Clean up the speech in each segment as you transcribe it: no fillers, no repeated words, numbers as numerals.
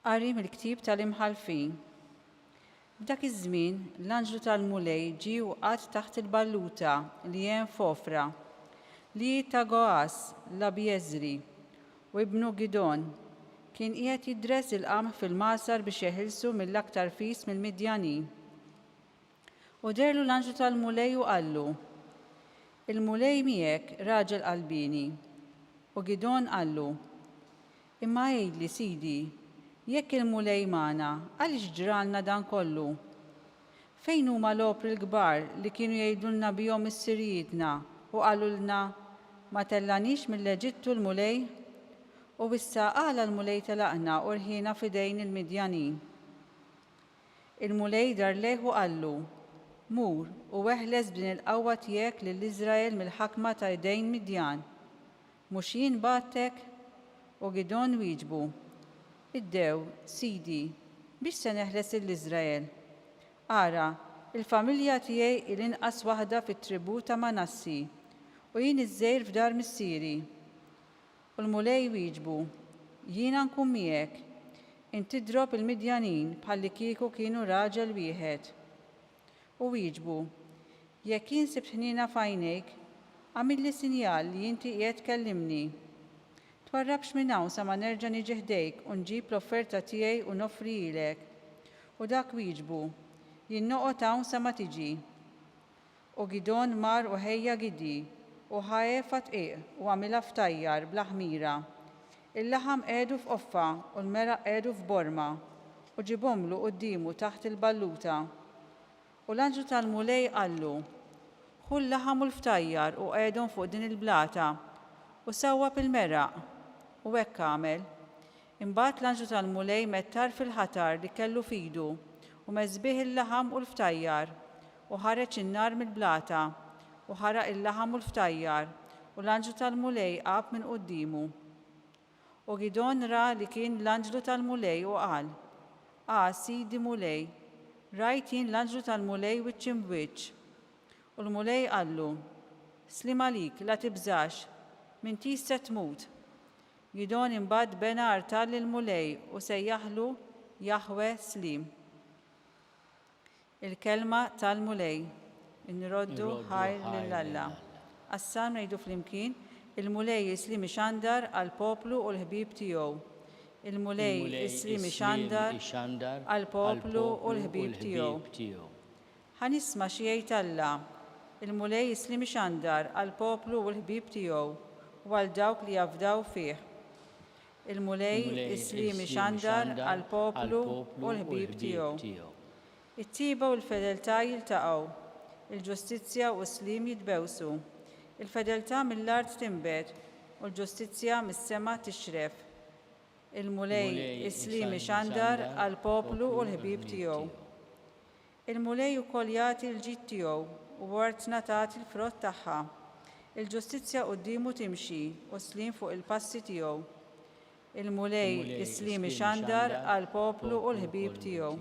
Qari mill-Ktieb tal-Imħallfin. F'dak iż-żmien, l-anġlu tal-Mulej ġie u qagħad taħt il-balluta li hemm f'Għofra, li hi ta' Goas, l-Abieżri, u ibnu Gidgħon. Kien qiegħed jidres il-qamħ fil-magħsar biex jeħilsu mill-aktar fis mill-Midjanin. U deherlu l-anġlu tal-Mulej u qallu, Il-Mulej miegħek, raġel qalbieni. U Gidgħon qallu, Imma għidli, sidi, jekk il-Mulej magħna, għaliex ġralna dan kollu? Fejn huma l-opri l-kbar li kienu jgħidulna bihom missirijietna u qalulna, 'Ma tellagħniex mill-Eġittu l-Mulej'? U issa għala l-Mulej telaqna u rħiena f'idejn il-Midjanin? Il-Mulej dar lejh u qallu, Mur, u eħles b'din il-qawwa tiegħek lil Iżrael mill-ħakma ta' idejn Midjan. Mhux jien bgħattek? U Gidgħon wieġbu, Iddew, sidi, biex se neħles lil Iżrael? Ara, il-familja tiegħi hi l-inqas waħda fit-tribù ta' Manassi, u jien iż-żgħir f'dar missieri. U l-Mulej wieġbu, Jiena nkun miegħek. Int tidrob il-Midjanin bħallikieku kienu raġel wieħed. U wieġbu, Jekk jien sibt ħniena f'għajnejk, agħmilli sinjal li inti qiegħed tkellimni. Twarrabx minn hawn sa ma nerġa' niġi ħdejk u nġib l-offerta tiegħi u noffrihielek. U dak wieġbu, Jien noqgħod hawn sa ma tiġi. U Gidgħon mar u ħejja gidi, u ħa efa dqiq u għamilha ftajjar bla ħmira. Il-laħam qiegħdu f'qoffa u l-meraq qiegħdu f'borma, u ġibhomlu quddiemu taħt il-balluta. U l-anġlu tal-Mulej qallu, Ħu l-laħam u l-ftajjar u qiegħdhom fuq din il-blata, u sawwab il-meraq. U hekk għamel. Imbagħad l-anġlu tal-Mulej medd tarf il-ħatar li kellu f'idu, u mess bih il-laħam u l-ftajjar, U ħareġ in-nar mill-blata, u ħaraq il-laħam u l-ftajjar, u l-anġlu tal-Mulej għab minn quddiemu. U Gidgħon ra li kien l-anġlu tal-Mulej u qal, Ah, Sidi Mulej, rajt jien l-anġlu tal-Mulej wiċċ imb'wiċċ. U l-Mulej qallu, Sliem għalik, la tibżax, m'intix se tmut. Gidgħon imbagħad bena artal lill-Mulej u sejjaħlu Jaħweh Sliem. Il-Kelma tal-Mulej. Inroddu ħajr lil Alla. Għas-Salm ngħidu flimkien, Il-Mulej is-sliem ixandar għall-poplu u l-ħbieb tiegħu. Il-Mulej is-sliem ixandar għall-poplu u l-ħbieb tiegħu. Ħa nisma' xi jgħid Alla. Il-Mulej is-sliem ixandar għall-poplu u l-ħbieb tiegħu u għal dawk li jafdaw fih. Il-Mulej is-sliem ixandar għall-poplu u l-ħbieb tiegħu. It-tjieba u l-fedeltà jiltaqgħu, il-ġustizzja u s-sliem jitbewsu. Il-fedeltà mill-art tinbet, u l-ġustizzja mis-sema tixref. Il-Mulej is-sliem ixandar għall-poplu u l-ħbieb tiegħu. Il-Mulej ukoll jagħti l-ġid tiegħu, u artna tagħti l-frott tagħha. Il-ġustizzja quddiemu timxi, u s-sliem fuq il-passi tiegħu. Il-Mulej is-sliem ixandar għall-poplu u l-ħbieb tiegħu.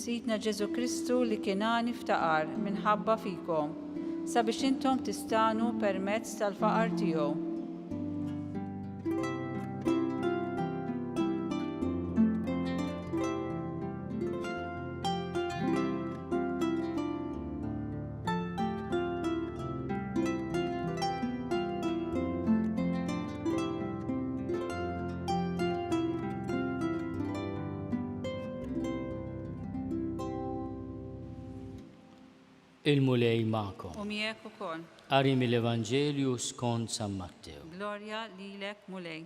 Sidna Ġesù Kristu li kien għani ftaqar minħabba fikom, sabiex intom tistagħnu permezz tal-faqar tiegħu. Il-Mulej magħkom. U miegħek ukoll. Qari mill-Evanġelju skont San Mattew. Glorja lilek, Mulej.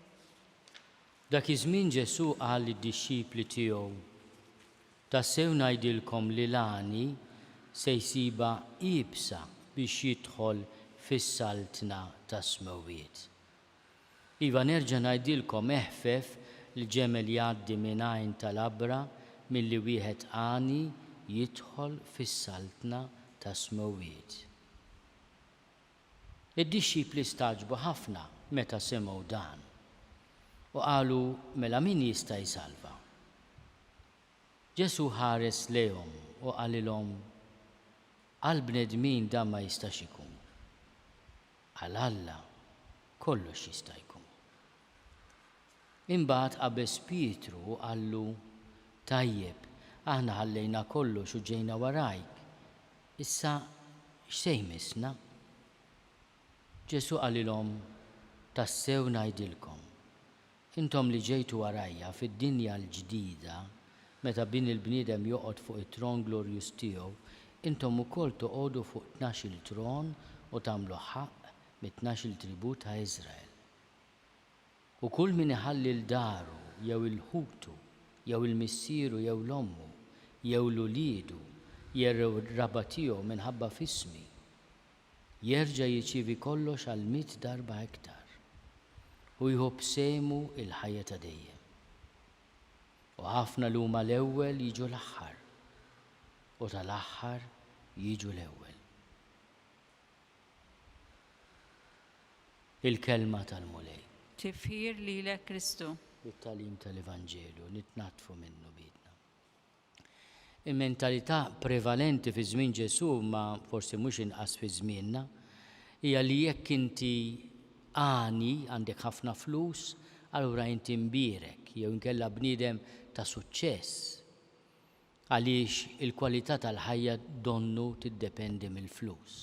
Dak iż-żmien Ġesù qal lid-dixxipli tiegħu, Tassew ngħidilkom li l-għani se jsibha iebsa biex jidħol fis-Saltna tas-Smewwiet. Iva, nerġa' ngħidilkom eħfef li ġemel jgħaddi minn għajn ta' labra milli wieħed għani jidħol fis-Saltna tas-Smewwiet. Id-dixxipli stagħġbu ħafna meta semgħu dan, u qalu, Mela min jista' jsalva? Ġesù ħares lejhom u qalilhom, Għall-bnedmin dan ma jistax ikun. Għal Alla kollox jista' jkun. Imbagħad qabeż Pietru u qallu, Tajjeb, aħna ħallejna kollox u ġejna warajk. Issa x'se jmissna? Ġesù qalilhom, Tassew ngħidilkom, intom li ġejtu warajja fid-dinja l-ġdida, meta Bin il-bniedem joqgħod fuq it-tron glorjuż tiegħu, intom ukoll toqogħdu fuq tnax-il tron u tagħmlu ħaqq mit-tnax-il tribù ta' Iżrael. U kull min iħalli 'l daru jew 'il ħutu jew 'il missieru jew 'l ommu jew 'l uliedu jew ir-raba' tiegħu minħabba f'ismi, jerġa' jirċievi kollox għal mitt darba iktar, u jieħu b'sehmu l-ħajja ta' dejjem. U ħafna li huma l-ewwel jiġu l-aħħar, u tal-aħħar jiġu l-ewwel. Il-Kelma tal-Mulej. Tifħir lilek Kristu. It-tagħlim tal-Evanġelju nitnaddfu minnu b'idna. Il-mentalità prevalenti fi żmien Ġesù, imma forsi mhux inqas fi żmienna, hija li jekk inti għani, għandek ħafna flus, allura inti mbierek jew inkella bniedem ta' suċċess. Għaliex il-kwalità tal-ħajja donnu tiddependi mill-flus.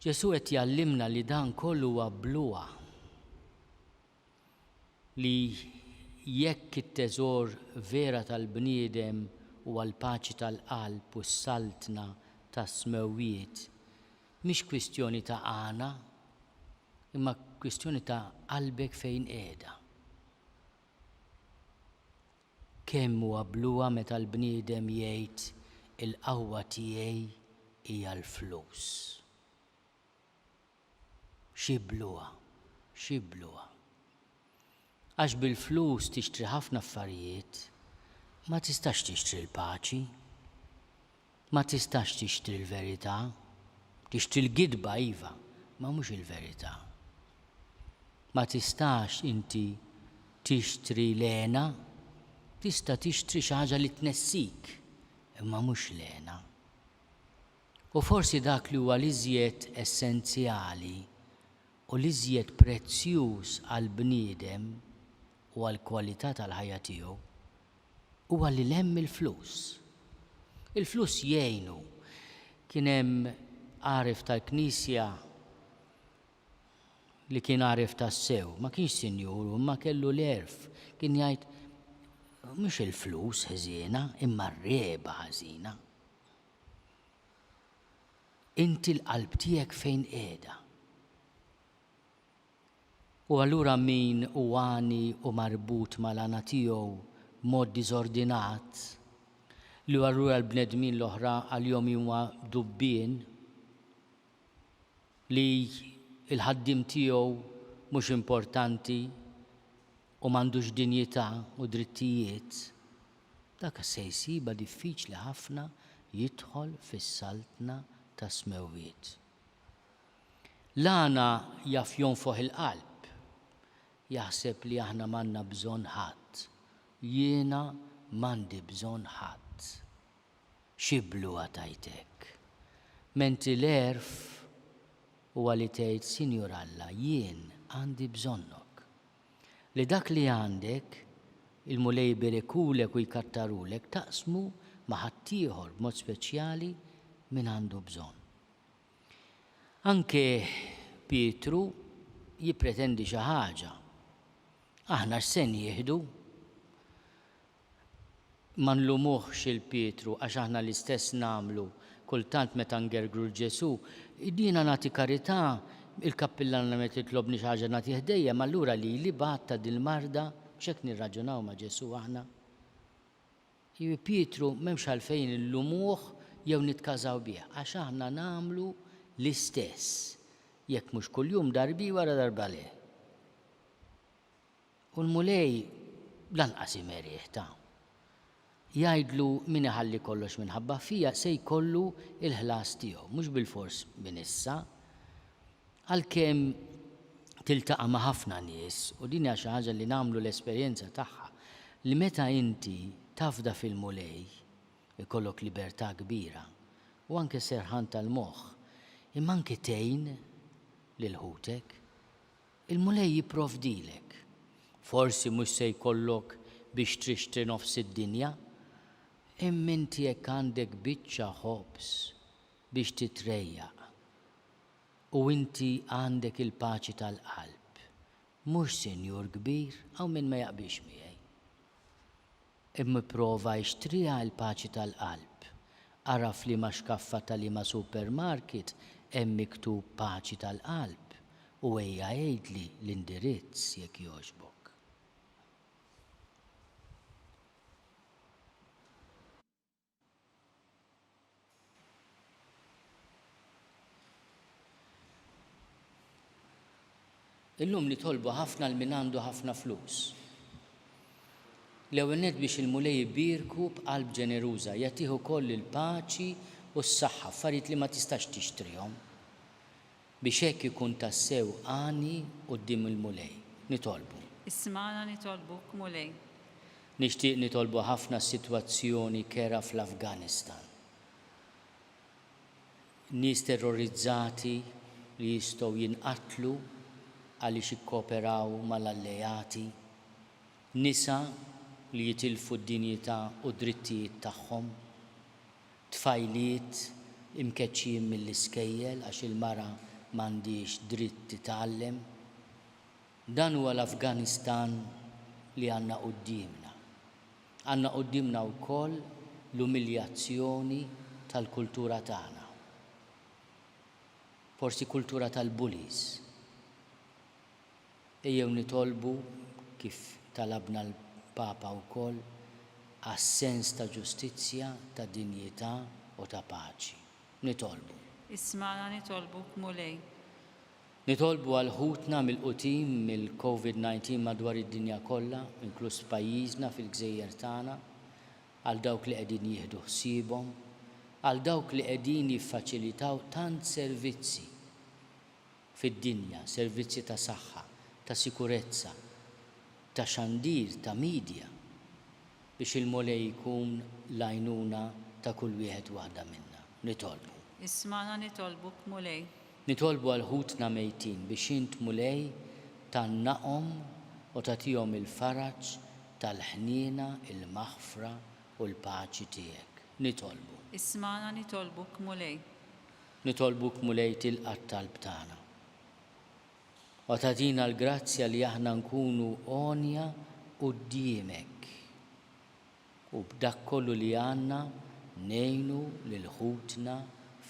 Ġesù qed jgħallimna li dan kollu huwa bluha. Li jekk it-teżor vera tal-bniedem huwa l-paċi tal-qalb u s-saltna tas-smewwiet, mhix kwistjoni ta' għana, imma kwistjoni ta' qalbek fejn qiegħda. Kemm huwa bluha meta l-bniedem jgħid il-qawwa tiegħi hija l-flus. Xi bluha, xi bluha. Għax bil-flus tixtri ħafna affarijiet, ma tistax tixtri l-paċi. Ma tistax tixtri l-verità. Tixtri l-gidba iva, ma mhux il-verità. Ma tistax inti tixtri l-hena, tista' tixtri xi ħaġa li tnessik, imma mhux l-hena. U forsi dak li huwa l-iżjed essenzjali u l-iżjed prezzjuż għall-bniedem u għall-kwalità tal-ħajja tiegħu huwa lil hemm mill-flus. Il-flus jgħinu. Kien hemm għaref tal-Knisja li kien għaref tassew, ma kienx sinjur imma kellu l-għerf, kien jgħid mhux il-flus ħżiena imma r-regħba ħażina. Inti l-qalb tiegħek fejn qiegħda? U allura min hu għani u marbut mal-għana tiegħu b'mod diżordinat, li allura l-bnedmin l-oħra għalihom huma dubbien, li l-ħaddiem tiegħu mhux importanti u m'għandux dinjità u drittijiet, dak se jsibha diffiċli ħafna jidħol fis-Saltna tas-Smewwiet. L-għana jaf jonfoħ il-qalb. Jaħseb li aħna m'għandna bżonn ħadd. Jiena m'għandi bżonn ħadd. Xi bluha tgħid hekk. Mentri l-għerf huwa li tgħid, Sinjur Alla, jien għandi bżonnok. Li dak li għandek, il-Mulej iberikulek u jkattarulek, taqsmu ma' ħaddieħor b'mod speċjali min għandu bżonn. Anke Pietru jippretendi xi ħaġa. Aħna x'se nieħdu? Ma nlumuhx 'il Pietru għax aħna l-istess nagħmlu kultant meta ngergru 'l Ġesù, jiena nagħti karità, il-kappillana meta titlobni xi ħaġa nagħtih dejjem, allura lili bgħattha dil-marda, mhux hekk nirraġunaw ma' Ġesù aħna? Jiġifieri Pietru m'hemmx għalfejn illumuh jew nitkażaw bih għax aħna nagħmlu l-istess, jekk mhux kuljum darbi wara darba le. U l-Mulej lanqas imerih ta. Jgħidlu min iħalli kollox minħabba fija se jkollu l-ħlas tiegħu, mhux bilfors minn issa. Għalkemm tiltaqa' ma' ħafna nies, u din hija xi ħaġa li nagħmlu l-esperjenza tagħha, li meta inti tafda fil-Mulej, ikollok libertà kbira u anke serħan tal-moħħ, imma anke tgħin lil ħutek. Il-Mulej jipprovdilek. Forsi mhux se jkollok biex trixtri nofs id-dinja, imma inti jekk għandek biċċa ħobż biex titrejjaq u inti għandek il-paċi tal-qalb, mhux sinjur kbir, hawn min ma jaqbilx miegħi. Imma ipprova ixtriha l-paċi tal-qalb. Ara f'liema xkaffa ta' liema supermarket hemm miktub paċi tal-qalb u ejja għidli l-indirizz jekk jogħġbok. Illum nitolbu ħafna għal min għandu ħafna flus. L-ewwel nett biex il-Mulej ibierku b'qalb ġeneruża, jagħtih ukoll il-paċi u s-saħħa, affarijiet li ma tistax tixtrihom. Biex hekk ikun tassew għani quddiem il-Mulej. Nitolbu. Ismagħna nitolbuk, Mulej. Nixtieq nitolbu ħafna għas-sitwazzjoni kerha fl-Afganistan. Nies terrorizzati li jistgħu jinqatlu għaliex ikkooperaw mal-alleati. Nisa li jitilfu d-dinjità u d-drittijiet tagħhom. Tfajliet imkeċċijin mill-iskejjel għax il-mara m'għandhiex dritt titgħallem. Dan huwa l-Afganistan li għandna quddiemna. Għandna quddiemna wkoll l-umiljazzjoni tal-kultura tagħna. Forsi kultura tal-bullies. Ejjew nitolbu, kif talabna l-Papa wkoll, għas-sens ta' ġustizzja, ta' dinjità u ta' paċi. Nitolbu. Ismagħna nitolbuk Mulej. Nitolbu għal ħutna milqutin mill-Covid 19 madwar id-dinja kollha, inkluż f'pajjiżna, fil-gżejjer tagħna, għal dawk li qegħdin jieħdu ħsiebhom, għal dawk li qegħdin jiffaċilitaw tant servizzi fid-dinja, servizzi ta' saħħa, ta' sikurezza, ta' xandir, ta' media, biex il-Mulej jkun l-għajnuna ta' kull wieħed u waħda minna. Nitolbu. Ismagħna nitolbuk, Mulej. Nitolbu għal ħutna mejtin biex int, Mulej, tgħannaqhom u tagħtihom il-faraġ tal-ħniena, il-maħfra u l-paċi tiegħek. Nitolbu. Ismagħna nitolbuk, Mulej. Nitolbuk Mulej tilqa' t-talb tagħna. U tagħtina l-grazzja li aħna nkunu għonja quddiemek u b'dak kollu li għandna ngħinu lil ħutna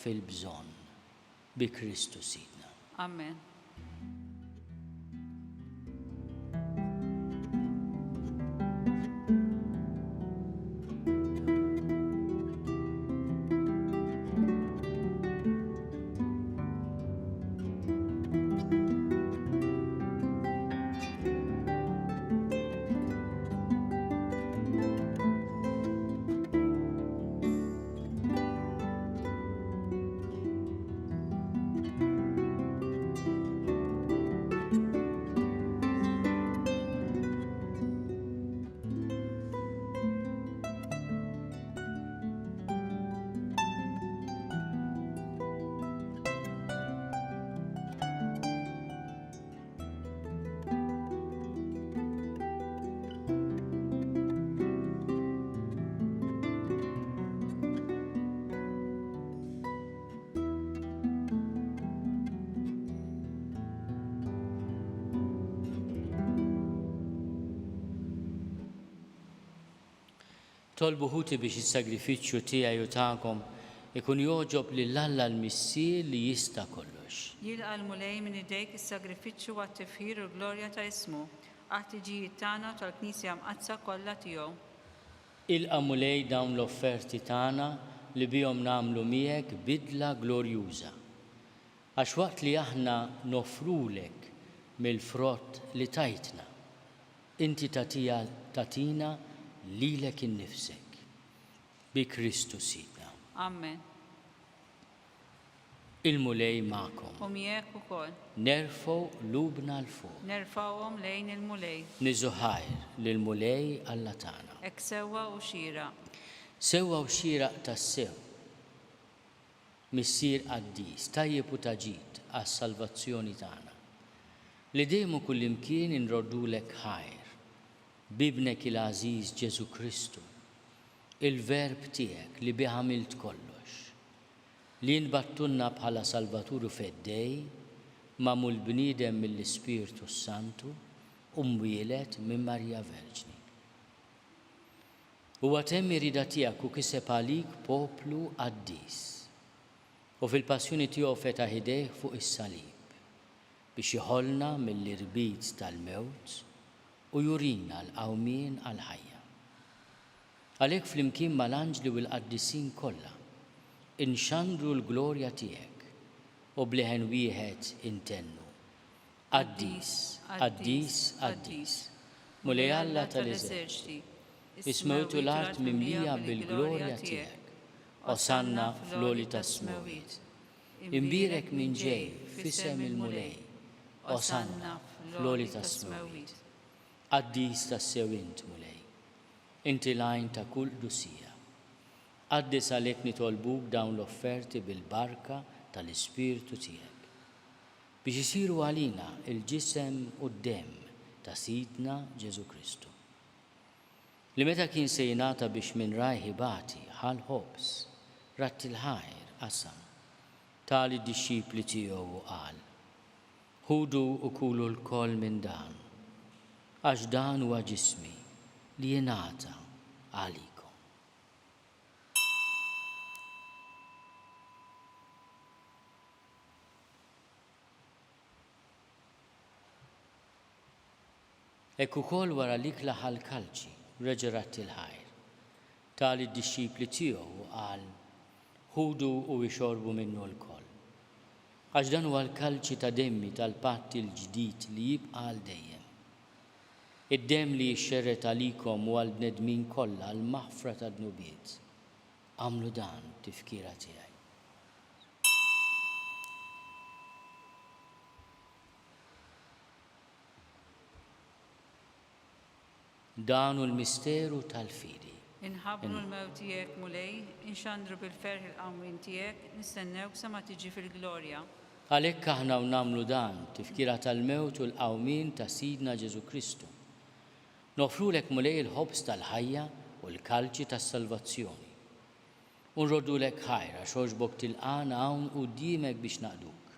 fil-bżonn. Bi Kristu Sidna. Amen. Tolbu ħuti biex is-sagrifiċċju tiegħi u tagħkom ikun jogħġob lil Alla l-Missier li jista' kollox. Jilqa' l-Mulej minn idejk is-sagrifiċċju għat-tifħir u l-glorja ta' ismu, għall-ħtiġijiet tagħna u tal-Knisja Mqaddsa kollha tiegħu. Ilqa' Mulej dawn l-offerti tagħna li bihom nagħmlu miegħek bidla glorjuża. Għax waqt li aħna noffrulek mill-frott li tajtna, inti tagħtiha tagħtina lilek innifsek. Bi Kristu Sidna. Amen. Il-Mulej magħkom. U miegħek ukoll. Nerfgħu qlubna 'l fuq. Nerfgħuhom lejn il-Mulej. Niżżu ħajr lill-Mulej Alla tagħna. Hekk sewwa u xieraq. Sewwa u xieraq tassew. Missier qaddis, tajjeb u ta' ġid għas-salvazzjoni tagħna, li dejjem u kullimkien inroddulek ħajr, b'Ibnek il-għażiż Ġesù Kristu, il-Verb tiegħek li bih għamilt kollox, li int bgħattulna bħala Salvatur u Feddej, magħmul bniedem mill-Ispirtu s-Santu u mwieled minn Marija Verġni. Huwa temm ir-rieda tiegħek u kiseb għalik poplu qaddis. U fil-passjoni tiegħu fetaħ idejh fuq is-salib, biex jeħolna mill-irbit tal-mewt u jurina l-qawmien għall-ħajja. Għalhekk flimkien mal-anġli u l-qaddisin kollha, inxandru l-glorja tiegħek u b'leħen wieħed intennu, Qaddis, qaddis, qaddis, Mulej Alla tal-eżerċti, is-smewwiet u l-art mimlija bil-glorja tiegħek. Osanna fl-għoli tas-smewwiet. Imbierek min ġej f'isem il-Mulej. Osanna fl-għoli tas-smewwiet. Qaddis tassew int, Mulej. Inti l-għajn ta' kull qdusija. Qaddis għalhekk nitolbuk dawn l-offerti bil-barka tal-Ispirtu tiegħek. Biex isiru għalina l-ġisem u d-demm ta' Sidna Ġesù Kristu. Li meta kien se jingħata biex minn rajh ibati, ħa l-ħobż, radd il-ħajr, qasam, ta lid-dixxipli tiegħu u qal, Ħudu u kulu lkoll minn dan, għax dan huwa ġismi li jingħata għalikom. Hekk ukoll wara l-ikla ħa l-kalċi, reġa' radd il-ħajr, ta lid-dixxipli tiegħu u qal, Ħudu u ixorbu minnu lkoll. Għax dan huwa l-kalċi ta' demmi tal-patt il-ġdid li jibqa' għal dejjem. Id-demm li jixxerred għalikom u għall-bnedmin kollha għall-maħfra tad-dnubiet. Agħmlu dan b'tifkira tiegħi. Dan hu l-misteru tal-fidi. Inħabbru l-mewt tiegħek, Mulej, inxandru bil-ferħ il-qawmien tiegħek, nistennewk sa ma tiġi fil-glorja. Għalhekk aħna u nagħmlu dan, tifkira tal-mewt u l-qawmien ta' Sidna Ġesù Kristu. Noffrulek, Mulej, il-ħobż tal-ħajja u l-kalċi tas-salvazzjoni. U nroddulek ħajr għax għoġbok tilqagħna hawn quddiemek biex naqduk.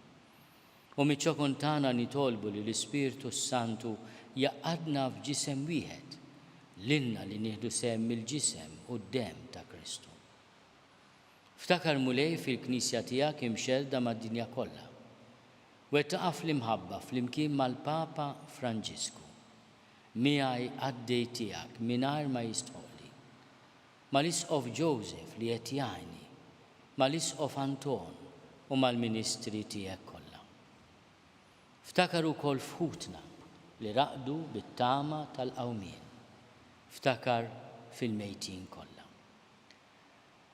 U miċ-ċokon tagħna nitolbu li l-Ispirtu s-Santu jgħaqqadna f'ġisem wieħed, lilna li nieħdu sehem mill-ġisem u d-demm ta' Kristu. Ftakar Mulej fil-Knisja tiegħek imxerrda mad-dinja kollha. Wettaqha fl-imħabba flimkien mal-Papa Franġisku, miegħi qaddej tiegħek mingħajr ma jistħoqqli. Mal-Isqof Joseph li qed jgħinni, mal-Isqof Anton u mal-ministri tiegħek kollha. Ftakar ukoll f'ħutna li raqdu bit-tama tal-qawmien. Ftakar fil-mejtin kollha.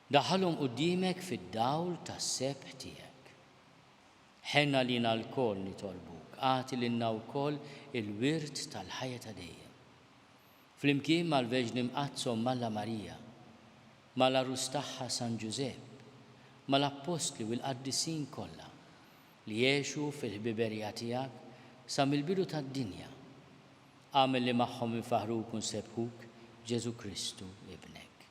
Daħħalhom quddiemek fid-dawl tas-sebħ tiegħek. Ħenn għalina lkoll nitolbuk, agħti lilna wkoll il-wirt tal-ħajja ta' dejjem. Flimkien mal-Verġni Mqaddsa Omm Alla Marija, mal-Għarus tagħha San Ġużepp, mal-Appostli u l-qaddisin kollha, li għexu fil-ħbiberija tiegħek sa mill-bidu tad-dinja, agħmel li magħhom infaħħruk u nsebbħuk b'Ġesù Kristu Ibnek.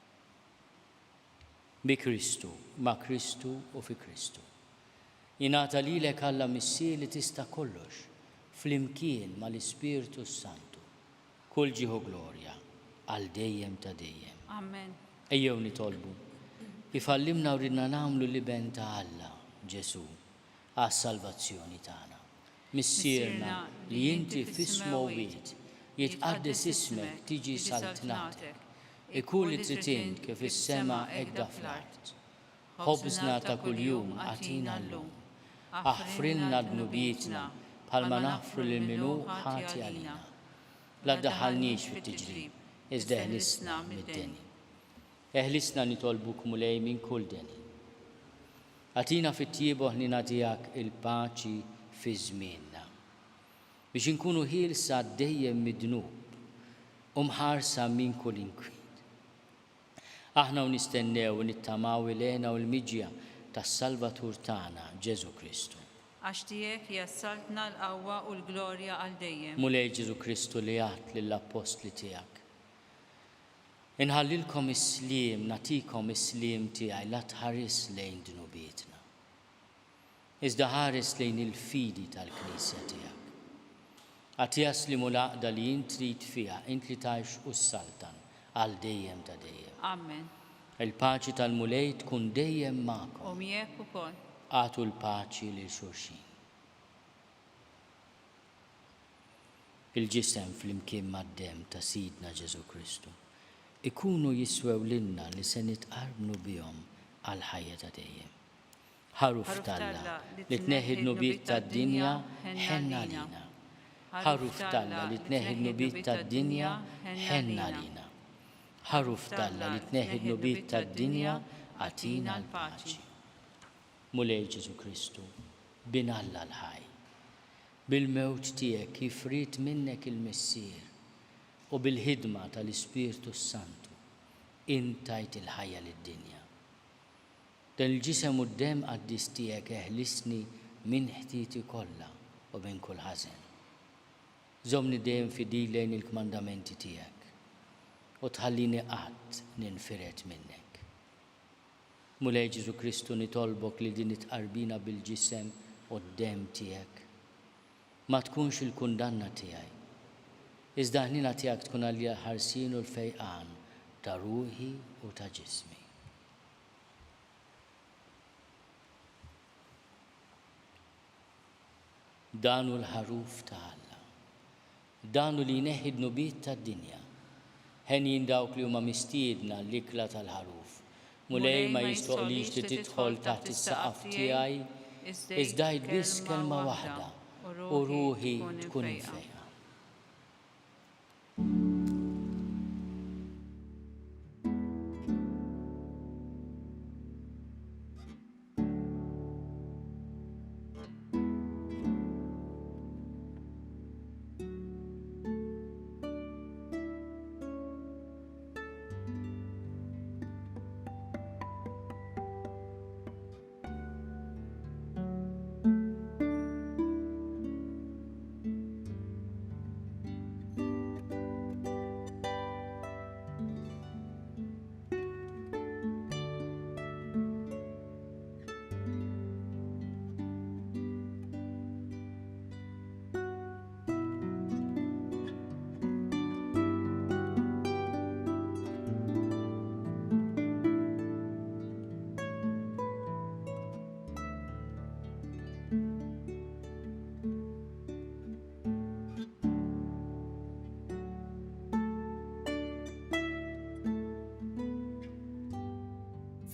Bi Kristu, ma' Kristu u fi Kristu. Jingħata lilek Alla Missier li tista' kollox, flimkien mal-Ispirtu s-Santu, Kull ġieħ u glorja għal dejjem ta' dejjem. Amen. Ejjew nitolbu, kif għallimna u ridna nagħmlu l-Iben ta' Alla, Ġesù, għas-salvazzjoni tagħna. Missierna li inti fis-smewwiet, jitqaddes ismek, tiġi saltnatek, ikun li trid int kif fis-sema hekk da fl-art. Ħobżna ta' kuljum agħtina llum. Aħfrilna dnubietna bħalma naħfru lil min hu ħati għalina. La ddaħħalniex fit-tiġrib, iżda eħlisna mid-deni. Eħlisna nitolbuk Mulej minn kull deni. Agħtina fit-tjieba u ħniena tiegħek il-paċi fi żmienna, biex inkunu ħielsa dejjem mid-dnub u mħarsa minn kull inkwiet. Aħna u nistennew u nittamaw il-hena u l-miġja tas-Salvatur tagħna, Ġesù Kristu. Għax tiegħek hija s-saltna, l-qawwa u l-glorja għal dejjem. Mulej Ġesù Kristu li għedt lill-appostli tiegħek, Inħallilkom is-sliem, nagħtikom is-sliem tiegħi, la tħarisx lejn dnubietna, iżda ħares lejn il-fidi tal-Knisja tiegħek. Agħtiha s-sliem u l-għaqda li int trid fiha, int li tgħix u ssaltan għal dejjem ta' dejjem. Amen. Il-paċi tal-Mulej tkun dejjem magħkom. U miegħek ukoll. Agħtu l-paċi lil xulxin. Il-ġisem flimkien mad-demm ta' Sidna Ġesù Kristu ikunu jiswew lilna li se nitqarbnu bihom għall-ħajja ta' dejjem. Ħaruf t'Alla li tneħħi d-dnubiet tad-dinja, ħenn għalina. Ħaruf t'Alla li tneħħi d-dnubiet tad-dinja, ħenn għalina. Ħaruf t'Alla li tneħħi d-dnubiet tad-dinja, agħtina l-paċi. Mulej Ġesù Kristu, Bin Alla l-ħaj, bil-mewt tiegħek kif ried minnek il-Missier u bil-ħidma tal-Ispirtu s-Santu, int tajt il-ħajja lid-dinja. Dan il-Ġisem u d-Demm qaddis tiegħek eħlisni minn ħtieti kollha u minn kull ħażen. Żommni dejjem fidil lejn il-kmandamenti tiegħek u tħallini qatt ninfired minnek. Mulej Ġesù Kristu nitolbok li din it-tqarbina bil-Ġisem u d-Demm tiegħek ma tkunx il-kundanna tiegħi, iżda l-ħniena tiegħek tkun għalija l-ħarsien u l-fejqan ta' ruħi u ta' ġismi. Dan hu l-Ħaruf ta' Alla. Dan hu li jneħħi d-dnubiet tad-dinja. Henjin dawk li huma mistiedna għall-ikla tal-Ħaruf. Mulej, ma jistħoqqlix li tidħol taħt is-saqaf tiegħi, iżda għid biss kelma waħda, u ruħi tkun imfejqa.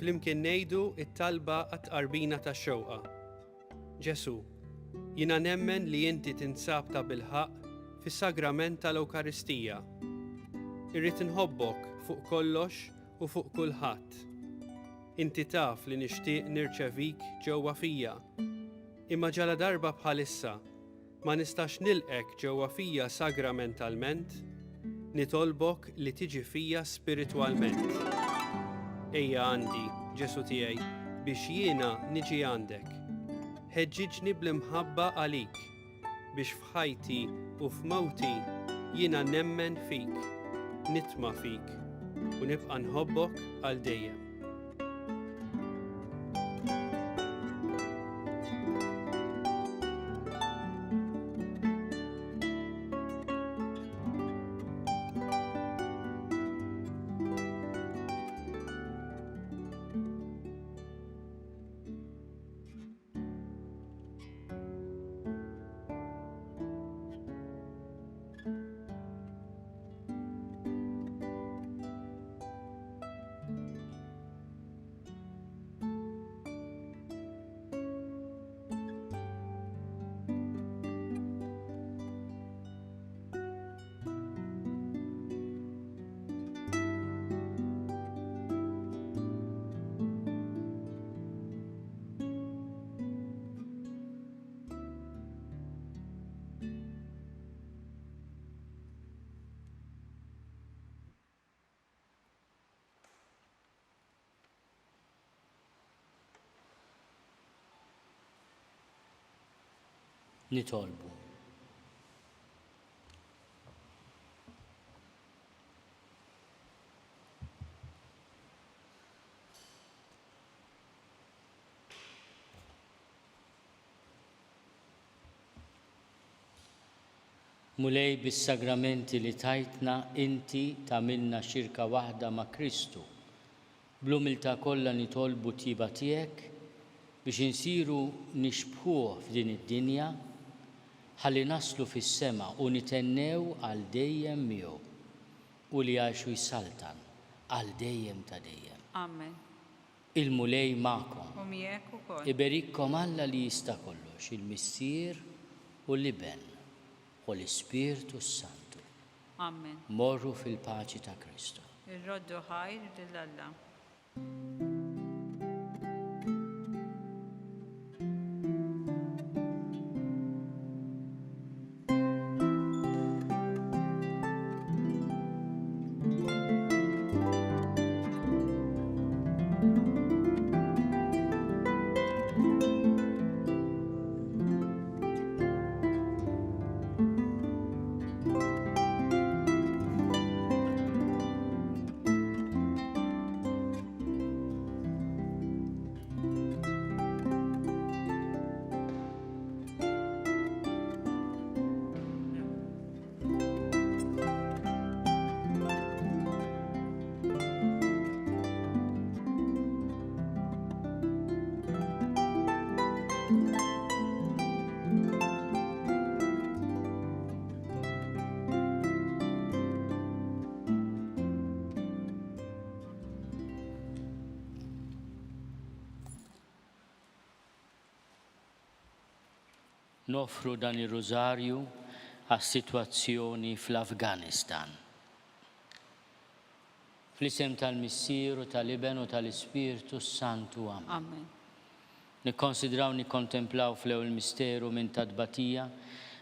Flimkien ngħidu t-talba għat-tqarbina tax-xewqa. Ġesù, jiena nemmen li inti tinsab tabilħaqq fis-sagrament tal-Ewkaristija. Irrid inħobbok fuq kollox u fuq kulħadd. Inti taf li nixtieq nirċevik ġewwa fija. Imma ġaladarba bħalissa ma nistax nilqgħek ġewwa fija sagramentalment, nitolbok li tiġi fija spiritwalment. Ejja għandi, Ġesù tiegħi, biex jiena niġi għandek. Ħeġġiġni bl-imħabba għalik, biex f'ħajti u f'mewti jiena nemmen fik, nitma' fik, u nibqa' nħobbok għal dejjem. Nitolbu. Mulej bis-sagramenti li tajtna inti tagħmilna xirka waħda ma' Kristu. Bl-umiltà kollha nitolbu t-tjieba tiegħek biex insiru nixbħuh f'din id-dinja ħalli naslu fis-sema u nithennew għal dejjem miegħu, hu li jgħix u jsaltan għal dejjem ta' dejjem. Amen. Il-Mulej magħkom. U miegħek ukoll. Iberikkom Alla li jista' kollox, il-Missier u l-Iben u l-Ispirtu s-Santu. Amen. Morru fil-paċi ta' Kristu. Irroddu ħajr lil Alla. Noffru dan ir-Rużarju għas-sitwazzjoni fl-Afganistan. Fl-isem tal-Missier u tal-Iben u tal-Ispirtu s-Santu. Amen. Amen. Nikkonsidraw nikkontemplaw fl-ewwel misteru minn ta' tbatija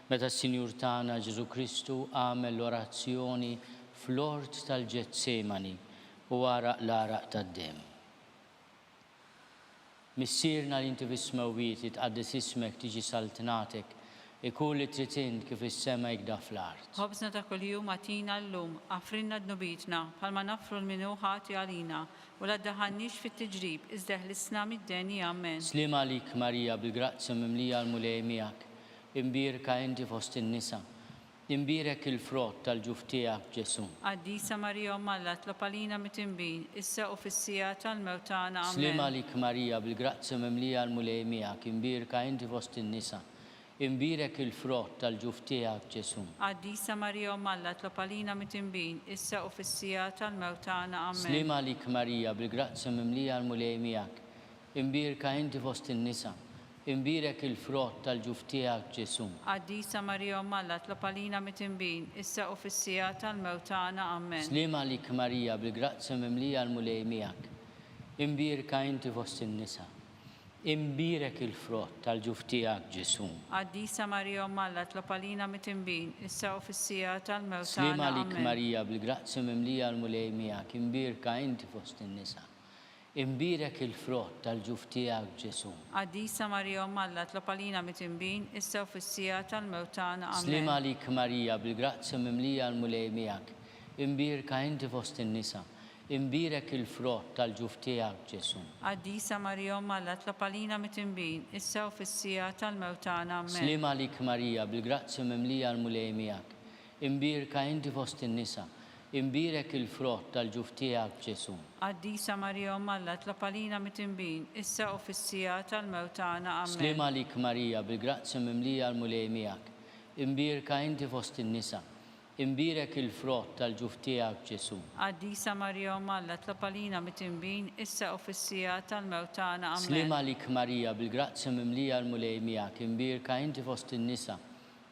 meta s-Sinjur tagħna Ġesù Kristu għamel l-orazzjoni fl-ort tal-Ġetsemani u għaraq l-għaraq tad-demm. Missierna li inti fis-smewwiet, jitqaddes ismek, tiġi saltnatek, ikun li trid int kif fis-sema hekda fl-art. Ħobżna ta' kuljum agħtina llum, aghfrilna dnubietna, bħalma naghfru 'l min hu ħati għalina, u la ddaħħalniex fit-tiġrib, iżda eħlisna mid-deni. Amen. Sliem għalik Marija bil-grazzja mimlija l-Mulej miegħek, imbierka inti fost in-nisa, Imbierek il-frott tal-ġuf tiegħek, Ġesù. Qaddisa Marija Omm Alla, tlob għalina mitinbin, issa u fis-siegħa tal-mewt tagħna. Amen. Sliem għalik Marija, bil-grazzja mimlija l-Mulej miegħek, imbierka inti fost in-nisa, imbierek il-frott tal-ġuf tiegħek, Ġesù. Qaddisa Marija Omm Alla, tlob għalina mitinbin, issa u fis-siegħa tal-mewt tagħna. Amen. Sliem għalik Marija, bil-grazzja mimlija l-Mulej miegħek, Imbierka inti fost in-nisa, imbierek il-frott tal-ġuf tiegħek, Ġesù. Qaddisa Marija Omm Alla, tlob għalina mitinbin, issa u fis-siegħa tal-mewt tagħna. Ammen. Sliem għalik Marija, bil-grazzja mimlija l-Mulej miegħek. Imbierka inti fost in-nisa, imbierek il-frott tal-ġuf tiegħek, Ġesù. Qaddisa Marija Omm Alla, tlob għalina mitinbin, issa u fis-siegħa tal-mewt Sliem tagħna. għalik Ammen. Marija, bil-grazzja mimlija l-Mulej miegħek, imbierka inti fost in-nisa, Imbierek il-frott tal-ġuf tiegħek, Ġesù. Qaddisa Marija Omm Alla, tlob għalina mitinbin, issa u fis-siegħa tal-mewt tagħna. Amen. Sliem għalik Marija, bil-grazzja mimlija l-Mulej miegħek, imbierka inti fost in-nisa, imbierek il-frott tal-ġuf tiegħek, Ġesù. Qaddisa Marija Omm Alla, tlob għalina mitinbin, issa u fis-siegħa tal-mewt tagħna. Amen. Sliem għalik Marija, bil-grazzja mimlija l-Mulej miegħek, imbierka inti fost in-nisa, Imbierek il-frott tal-ġuf tiegħek, Ġesù. Qaddisa Marija Omm Alla, tlob għalina mitinbin, issa u fis-siegħa tal-mewt tagħna. Amen. Sliem għalik Marija, bil-grazzja mimlija l-Mulej miegħek. Imbierka inti fost in-nisa. Imbierek il-frott tal-ġuf tiegħek, Ġesù. Qaddisa Marija Omm Alla, tlob għalina mitinbin, issa u fis-siegħa tal-mewt tagħna. Amen. Sliem għalik Marija, bil-grazzja mimlija l-Mulej miegħek. Imbierka inti fost in-nisa.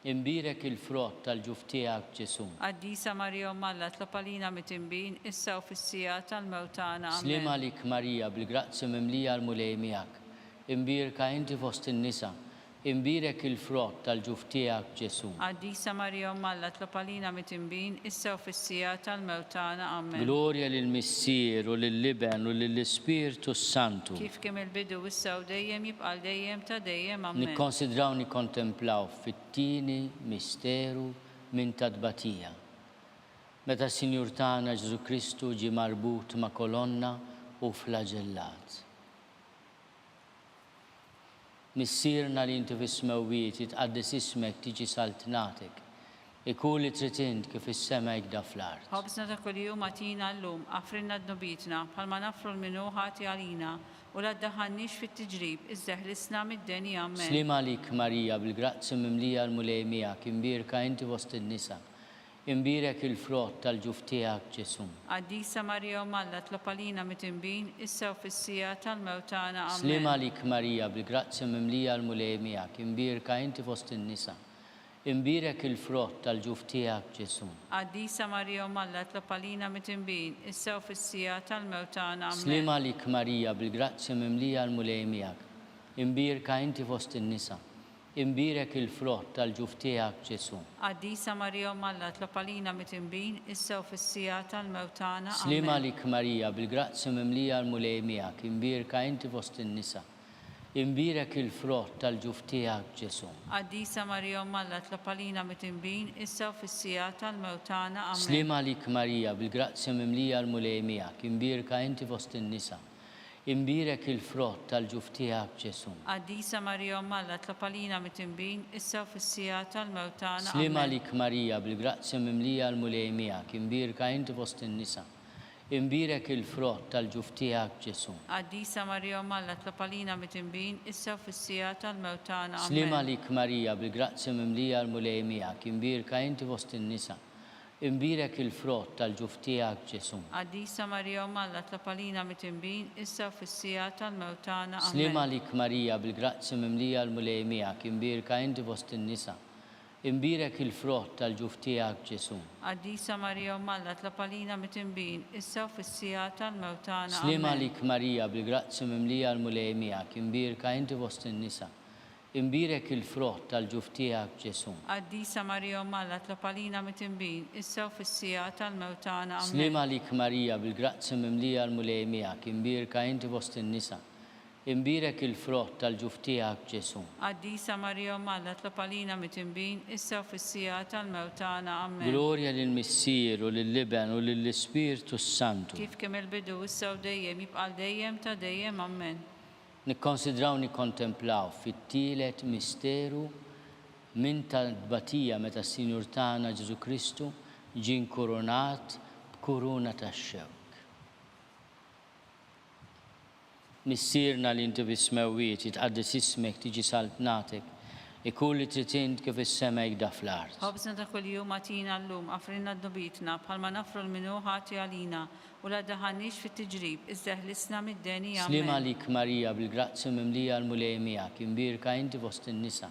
Imbierek il-frott tal-ġuf tiegħek, Ġesù. Qaddisa Marija Omm Alla, tlob għalina mitinbin, issa u fis-siegħa tal-mewt tagħna. Amen. Sliem għalik Marija, bil-grazzja mimlija l-Mulej miegħek. Imbierka inti fost in-nisa, Imbierek il-frott tal-ġuf tiegħek, Ġesù. Qaddisa Marija Omm Alla tlob għalina mitinbin, issa u fis-siegħa tal-mewt tagħna. Ammen. Glorja lill-Missier u lill-Iben u lill-Ispirtu s-Santu. Kif kien mill-bidu, issa u dejjem, jibqa' għal dejjem ta' dejjem. Ammen. Nikkonsidraw nikkontemplaw fit-tieni misteru minn ta' tbatija. Meta s-Sinjur tagħna Ġesù Kristu ġie marbut ma' kolonna u flaġellat. Missierna li inti fis-smewwiet, jitqaddes ismek, tiġi saltnatek. Ikun li trid int kif fis-sema hekda fl-art. Ħobżna ta' kuljum agħtina llum, aħfrilna dnubietna, bħalma naghfru 'l min hu ħati għalina, u la ddaħħalniex fit-tiġrib, iżda eħlisna mid-deni. Ammen. Sliem għalik Marija, bil-grazzja mimlija l-Mulej miegħek, imbierka inti fost in-nisa, Imbierek il-frott tal-ġuf tiegħek, Ġesù. Qaddisa Marija Omm Alla tlob għalina mitinbin, issa u fis-siegħa tal-mewt tagħna. Ammen. Sliem għalik Marija, bil-grazzja mimlija l-Mulej miegħek, imbierka inti fost in-nisa. Imbierek il-frott tal-ġuf tiegħek, Ġesù. Qaddisa Marija Omm Alla tlob għalina mitinbin, issa u fis-siegħa tal-mewt tagħna. Ammen. Sliem għalik Marija, bil-grazzja mimlija l-Mulej miegħek, imbierka inti fost in-nisa. Imbierek il-frott tal-ġuf tiegħek, Ġesù. Qaddisa Marija Omm Alla tlob għalina mitinbin, issa u fis-siegħa tal-mewt tagħna. Sliem Ammen. għalik Marija, bil-grazzja mimlija l-Mulej miegħek, imbierka inti fost in-nisa. Imbierek il-frott tal-ġuf tiegħek, Ġesù. Qaddisa Marija Omm Alla tlob għalina mitinbin, issa u fis-siegħa tal-mewt tagħna. Ammen. Sliem għalik Marija, bil-grazzja mimlija l-Mulej miegħek, imbierka inti fost in-nisa. Imbierek il-frott tal-ġuf tiegħek, Ġesù. Qaddisa Marija Omm Alla tlob għalina mitinbin, issa u fis-siegħa tal-mewt tagħna. Sliem Ammen. għalik Marija, bil-grazzja mimlija l-Mulej miegħek, imbierka inti fost in-nisa. Imbierek il-frott tal-ġuf tiegħek, Ġesù. Qaddisa Marija Omm Alla tlob għalina mitinbin, issa u fis-siegħa tal-mewt tagħna. Sliem Ammen. għalik Marija, bil-grazzja mimlija l-Mulej miegħek, imbierka inti fost in-nisa. Imbierek il-frott tal-ġuf tiegħek, Ġesù. Qaddisa Marija Omm Alla tlob għalina mitinbin, issa u fis-siegħa tal-mewt tagħna. Sliem Ammen. għalik Marija, bil-grazzja mimlija l-Mulej miegħek, imbierka inti fost in-nisa. Imbierek il-frott tal-ġuf tiegħek, Ġesù. Qaddisa Marija Omm Alla tlob għalina mitinbin, issa u fis-siegħa tal-mewt tagħna. Sliem Ammen. għalik Marija, bil-grazzja mimlija l-Mulej miegħek, imbierka inti fost in-nisa. Imbierek il-frott tal-ġuf tiegħek, Ġesù. Qaddisa Marija Omm Alla tlob għalina mitinbin, issa u fis-siegħa tal-mewt tagħna. Sliem Ammen. għalik Marija, bil-grazzja mimlija l-Mulej miegħek, imbierka inti fost in-nisa. Imbierek il-frott tal-ġuf tiegħek, Ġesù. Qaddisa Marija Omm Alla tlob għalina mitinbin, issa u fis-siegħa tal-mewt tagħna. Ammen. Glorja lill-Missier u lill-Iben u lill-Ispirtu s-Santu. Kif kien mill-bidu, issa u dejjem, jibqa' għal dejjem ta' dejjem. Ammen. Nikkonsidraw nikkontemplaw fit-tielet misteru minn ta' tbatija meta s-Sinjur tagħna Ġesù Kristu ġie nkurunat b'kuruna tax-xewk. Missierna li inti fis-smewwiet, jitqaddes ismek, tiġi saltnatek, ikun li trid int kif fis-sema hekda fl-art. Ħobżna ta' kuljum agħtina llum, aghfrilna dnubietna, bħalma naghfru 'l min hu ħati għalina, U la ddaħħalniex fit-tiġrib, iżda eħlisna mid-deni. Sliem Ammen. għalik Marija bil-grazzja mimlija l-Mulej miegħek, imbierka inti fost in-nisa.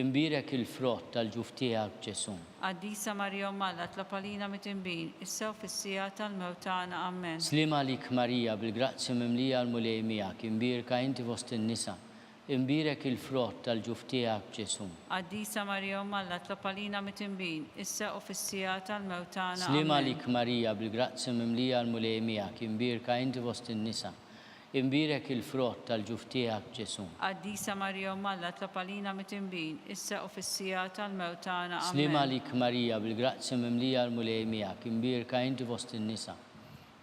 Imbierek il-frott tal-ġuf tiegħek Ġesù. Qaddisa Marija Omm Alla tlob għalina mitinbin, issa u fis-siegħa tal-mewt tagħna. Ammen. Sliem għalik Marija bil-grazzja mimlija l-Mulej miegħek, imbierka inti fost in-nisa. Imbierek il-frott tal-ġuf tiegħek, Ġesù. Qaddisa Marija Omm Alla tlob għalina mitinbin, issa u fis-siegħa tal-mewt tagħna. Sliem Ammen. għalik Marija, bil-grazzja mimlija l-Mulej miegħek, imbierka inti fost in-nisa. Imbierek il-frott tal-ġuf tiegħek, Ġesù. Qaddisa Marija Omm Alla tlob għalina mitinbin, issa u fis-siegħa tal-mewt tagħna. Sliem Ammen. għalik Marija, bil-grazzja mimlija l-Mulej miegħek, imbierka inti fost in-nisa.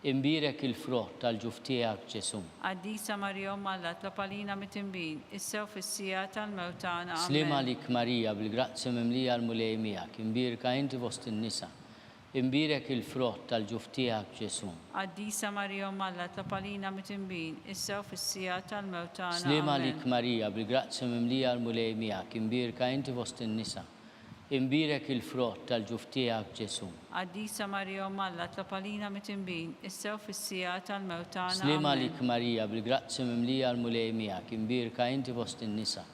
Imbierek il-frott tal-ġuf tiegħek, Ġesù. Qaddisa Marija Omm Alla tlob għalina mitinbin, issa u fis-siegħa tal-mewt tagħna. Sliem Ammen. għalik Marija, bil-grazzja mimlija l-Mulej miegħek, imbierka inti fost in-nisa. Imbierek il-frott tal-ġuf tiegħek, Ġesù. Qaddisa Marija Omm Alla tlob għalina mitinbin, issa u fis-siegħa tal-mewt tagħna. Sliem Ammen. għalik Marija, bil-grazzja mimlija l-Mulej miegħek, imbierka inti fost in-nisa. Imbierek il-frott tal-ġuf tiegħek, Ġesù. Qaddisa Marija Omm Alla tlob għalina mitinbin, issa u fis-siegħa tal-mewt tagħna. Sliem Ammen. għalik Marija, bil-grazzja mimlija l-Mulej miegħek, imbierka inti fost in-nisa.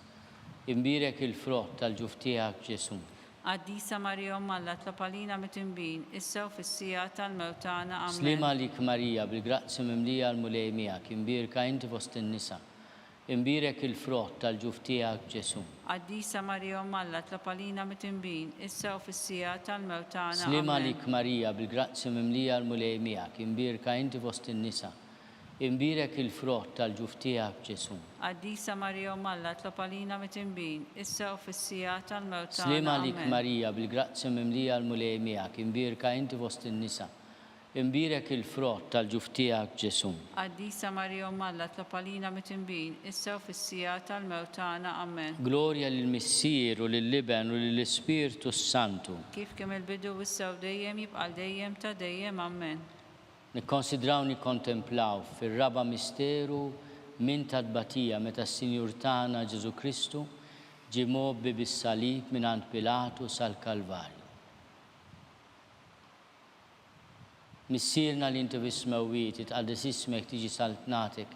Imbierek il-frott tal-ġuf tiegħek, Ġesù. Qaddisa Marija Omm Alla tlob għalina mitinbin, issa u fis-siegħa tal-mewt tagħna. Sliem Ammen. għalik Marija, bil-grazzja mimlija l-Mulej miegħek, imbierka inti fost in-nisa. Imbierek il-frott tal-ġuf tiegħek, Ġesù. Qaddisa Marija Omm Alla tlob għalina mitinbin, issa u fis-siegħa tal-mewt tagħna. Sliem Amen. għalik Marija, bil-grazzja mimlija l-Mulej miegħek, imbierka inti fost in-nisa. Imbierek il-frott tal-ġuf tiegħek, Ġesù. Qaddisa Marija Omm Alla tlob għalina mitinbin, issa u fis-siegħa tal-mewt Sliem tagħna. għalik Amen. Marija, bil-grazzja mimlija l-Mulej miegħek, imbierka inti fost in-nisa. Imbierek il-frott tal-ġuf tiegħek, Ġesù. Qaddisa Marija Omm Alla tlob għalina mitinbin, issa u fis-siegħa tal-mewt tagħna. Amen. Glorja lill-Missier u lill-Iben u lill-Ispirtu s-Santu. Kif kien mill-bidu issa u dejjem jibqa' għal dejjem ta' dejjem. Amen. Nikkonsidraw nikkontemplaw fir-raba' misteru minn ta' tbatija meta s-Sinjur tagħna Ġesù Kristu ġie mgħobbi bis-salib mingħand Pilatu sal-Kalvarju. Missierna li inti fis-smewwiet, jitqaddes ismek, tiġi saltnatek,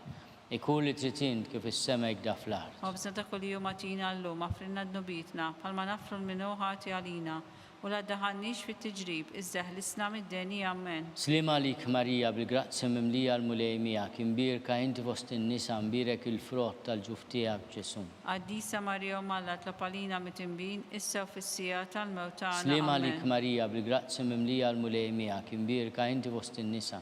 ikun li trid int kif fis-sema hekk da fl-art. Ħobżna ta' kuljum agħtina llum, aħfrilna dnubietna, bħalma naħfru 'l min hu ħati għalina, u la ddaħħalniex fit-tiġrib, iżda eħlisna mid-deni. Ammen. Sliem għalik Marija, bil-grazzja mimlija l-Mulej miegħek, imbierka inti fost in-nisa, mbierek il-frott tal-ġuf tiegħek, Ġesù. Qaddisa Marija Omm Alla tlob għalina mitinbin, issa u fis-siegħa tal-mewt tagħna. Sliem għalik Ammen. Marija, bil-grazzja mimlija l-Mulej miegħek, imbierka inti fost in-nisa,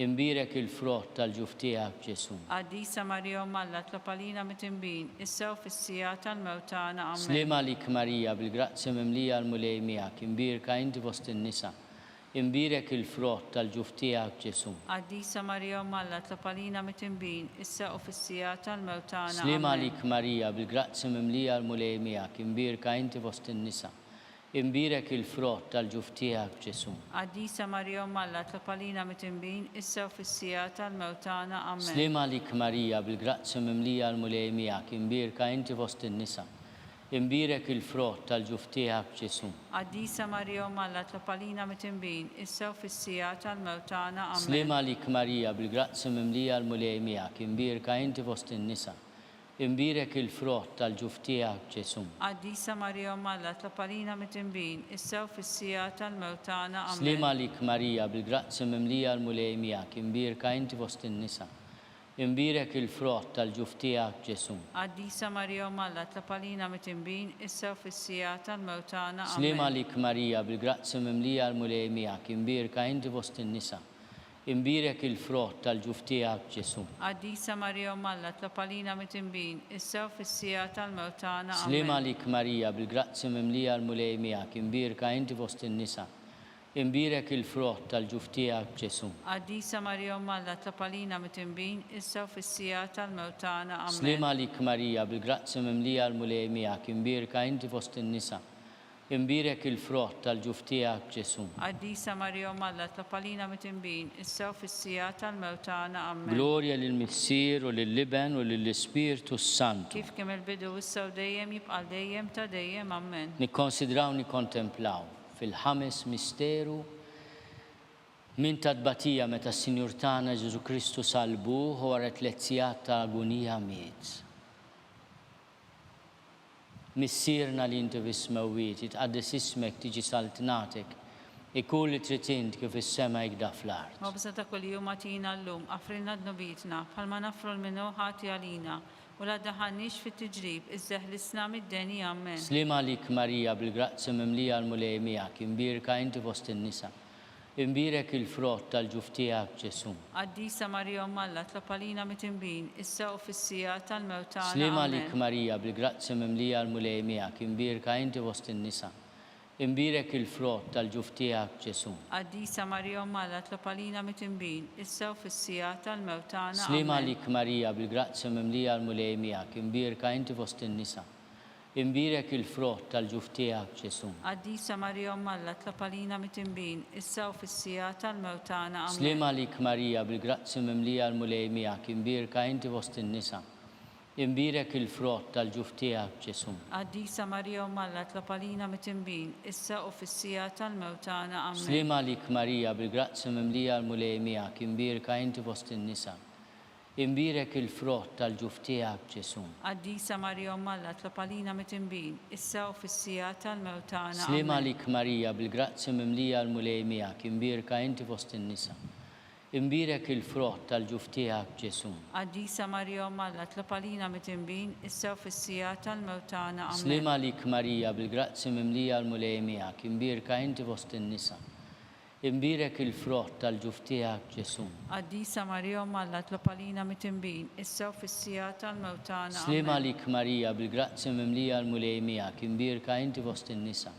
imbierek il-frott tal-ġuf tiegħek, Ġesù. Qaddisa Marija Omm Alla tlob għalina mitinbin, issa u fis-siegħa tal-mewt tagħna. Ammen. Sliem għalik Marija, bil-grazzja mimlija l-Mulej miegħek, imbierka inti fost in-nisa, Imbierek il-frott tal-ġuf tiegħek, Ġesù. Qaddisa Marija Omm Alla tlob għalina mitinbin, issa u fis-siegħa tal-mewt tagħna. Sliem Ammen. għalik Marija, bil-grazzja mimlija l-Mulej miegħek, imbierka inti fost in-nisa. Imbierek il-frott tal-ġuf tiegħek, Ġesù. Qaddisa Marija Omm Alla tlob għalina mitinbin, issa u fis-siegħa tal-mewt tagħna. Ammen. Sliem għalik Marija, bil-grazzja mimlija l-Mulej miegħek, imbierka inti fost in-nisa. Imbierek il-frott tal-ġuf tiegħek, Ġesù. Qaddisa Marija Omm Alla tlob għalina mitinbin, issa u fis-siegħa tal-mewt tagħna. Ammen. Sliem għalik Marija, bil-grazzja mimlija l-Mulej miegħek, imbierka inti fost in-nisa. Imbierek il-frott tal-ġuf tiegħek, Ġesù. Qaddisa Marija Omm Alla tlob għalina mitinbin, issa u fis-siegħa tal-mewt tagħna. Ammen. Sliem għalik Marija, bil-grazzja mimlija l-Mulej miegħek, imbierka inti fost in-nisa. Imbierek il-frott tal-ġuf tiegħek, Ġesù. Qaddisa Marija Omm Alla, tlob għalina mitinbin, issa u fis-siegħa tal-mewt tagħna. Sliem Ammen. għalik Marija, bil-grazzja mimlija l-Mulej miegħek, imbierka inti fost in-nisa. Imbierek il-frott tal-ġuf tiegħek, Ġesù. Qaddisa Marija Omm Alla, tlob għalina mitinbin, issa u fis-siegħa tal-mewt tagħna. Sliem Ammen. għalik Marija, bil-grazzja mimlija l-Mulej miegħek, imbierka inti fost in-nisa. Imbierek il-frott tal-ġuf tiegħek, Ġesù. Qaddisa Marija Omm Alla, tlob għalina mitinbin, issa u fis-siegħa tal-mewt tagħna. Ammen. Sliem għalik Marija, bil-grazzja mimlija l-Mulej miegħek, imbierka inti fost in-nisa. Imbierek il-frott tal-ġuf tiegħek, Ġesù. Qaddisa Marija Omm Alla, tlob għalina mitinbin, issa u fis-siegħa tal-mewt tagħna. Ammen. Glorja lill-Missier u lill-Iben u lill-Ispirtu s-Santu. Kif kien mill-bidu, issa u dejjem, jibqa' għal dejjem ta' dejjem. Ammen. Nikkonsidraw nikkontemplaw fil-ħames misteru minn ta' tbatija meta s-Sinjur tagħna Ġesù Kristu sallbuh u wara tlett sigħat ta' agunija miet. Missierna li inti fis-smewwiet, jitqaddes ismek, tiġi saltnatek, ikun li trid int kif fis-sema hekk da fl-art. Ħobżna ta' kuljum agħtina llum, aħfrilna dnubietna, bħalma naħfru 'l min hu ħati għalina, U la ddaħħalniex fit-tiġrib, iżda eħlisna mid-deni. Ammen. Sliem għalik Marija, bil-grazzja mimlija l-Mulej miegħek, imbierka inti fost in-nisa. Imbierek il-frott tal-ġuf tiegħek, Ġesù. Qaddisa Marija Omm Alla, tlob għalina mitinbin, issa u fis-siegħa tal-mewt tagħna. Sliem għalik Ammen. Marija, bil-grazzja mimlija l-Mulej miegħek, imbierka inti fost in-nisa. Imbierek il-frott tal-ġuf tiegħek, Ġesù. Qaddisa Marija Omm Alla, tlob għalina mitinbin, issa u fis-siegħa tal-mewt tagħna. Sliem Ammen. għalik Marija, bil-grazzja mimlija l-Mulej miegħek, imbierka inti fost in-nisa. Imbierek il-frott tal-ġuf tiegħek, Ġesù. Qaddisa Marija Omm Alla, tlob għalina mitinbin, issa u fis-siegħa tal-mewt tagħna. Ammen. Sliem għalik Marija, bil-grazzja mimlija l-Mulej miegħek, imbierka inti fost in-nisa. Imbierek il-frott tal-ġuf tiegħek, Ġesù. Qaddisa Marija Omm Alla, tlob għalina mitinbin, issa u fis-siegħa tal-mewt tagħna. Ammen. Sliem għalik Marija, bil-grazzja mimlija l-Mulej miegħek, imbierka inti fost in-nisa. Imbierek il-frott tal-ġuf tiegħek, Ġesù. Qaddisa Marija Omm Alla, tlob għalina mitinbin, issa u fis-siegħa tal-mewt tagħna. Sliem Ammen. għalik Marija, bil-grazzja mimlija l-Mulej miegħek, imbierka inti fost in-nisa. Imbierek il-frott tal-ġuf tiegħek, Ġesù. Qaddisa Marija Omm Alla, tlob għalina midinbin, issa u fis-siegħa tal-mewt tagħna. Ammen. Sliem għalik Marija, bil-grazzja mimlija l-Mulej miegħek, imbierka inti fost in-nisa. Imbierek il-frott tal-ġuf tiegħek, Ġesù. Qaddisa Marija Omm Alla, tlob għalina midinbin, issa u fis-siegħa tal-mewt tagħna. Ammen. Sliem għalik Marija, bil-grazzja mimlija l-Mulej miegħek, imbierka inti fost in-nisa.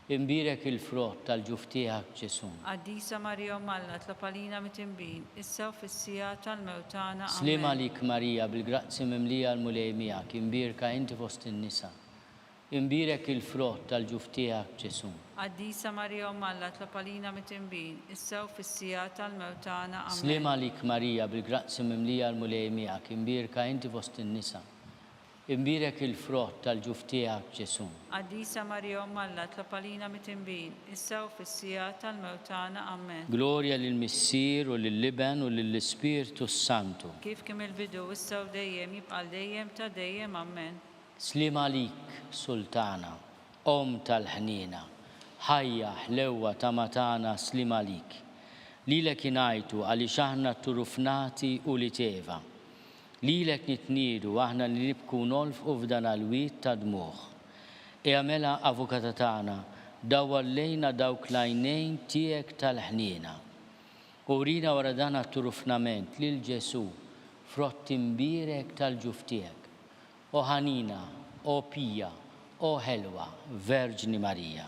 Imbierek il-frott tal-ġuf tiegħek, Ġesù. Qaddisa Marija Omm Alla, tlob għalina mitinbin, issa u fis-siegħa tal-mewt tagħna. Ammen. Sliem għalik Marija, bil-grazzja mimlija l-Mulej miegħek, imbierka inti fost in-nisa. Imbierek il-frott tal-ġuf tiegħek, Ġesù. Qaddisa Marija Omm Alla, tlob għalina mitinbin, issa u fis-siegħa tal-mewt tagħna. Ammen. Sliem għalik Marija, bil-grazzja mimlija l-Mulej miegħek, imbierka inti fost in-nisa. Imbierek il-frott tal-ġuf tiegħek, Ġesù. Qaddisa Marija Omm Alla, tlob għalina mitinbin, issa u fis-siegħa tal-mewt tagħna. Ammen. Glorja lill-Missier u lill-Iben u lill-Ispirtu s-Santu. Kif kien mill-bidu, issa u dejjem, jibqa' għal dejjem ta' dejjem. Ammen. Sliem għalik, Sultana, Omm tal-ħniena, ħajja, ħlewwa, tama tagħna, sliem għalik. Lilek ingħajtu għaliex aħna tturufnati ulied Eva. Lilek nitniedu aħna li nibku u nolfqu f'dan għall-wied ta' dmugħ. Ejja mela, Avukata tagħna, dawwar lejna dawk l-għajnejn tiegħek tal-ħniena. U wrina wara dan għat-turufnament lil Ġesù, frott imbierek tal-ġuf tiegħek. O ħanina, o pija, o ħelwa Verġni Marija.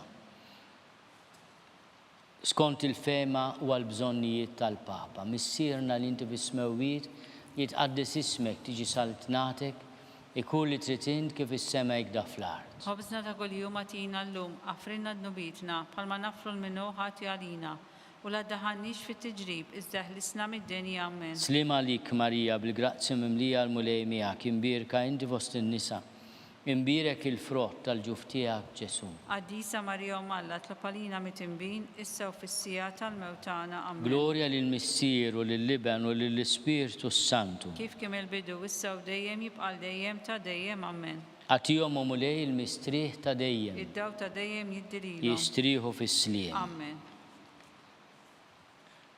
Skont il-fehma u għall-bżonnijiet tal-Papa. Missierna li inti fis-smewwiet, jitqaddes ismek, tiġi saltnatek, ikun li trid int kif fis-sema hekk da fl-art. Ħobżna ta' kuljum agħtina llum, aħfrilna dnubietna, bħalma naħfru 'l min hu ħati għalina. U la ddaħħalniex fit-tiġrib, iżda eħlisna mid-deni. Ammen. Sliem għalik Marija, bil-grazzja mimlija l-Mulej miegħek, imbierka inti fost in-nisa, Imbierek il-frott tal-ġuf tiegħek, Ġesù. Qaddisa Marija Omm Alla, tlob għalina mitinbin, issa u fis-siegħa tal-mewt tagħna. Ammen. Glorja lill-Missier u lill-Iben u lill-Ispirtu s-Santu. Kif kien mill-bidu, issa u dejjem, jibqa' għal dejjem ta' dejjem. Ammen. Agħtihom, o Mulej, il-mistrieħ ta' dejjem. Id-dawl ta' dejjem jiddi lilhom. Jistrieħu fis-sliem. Ammen.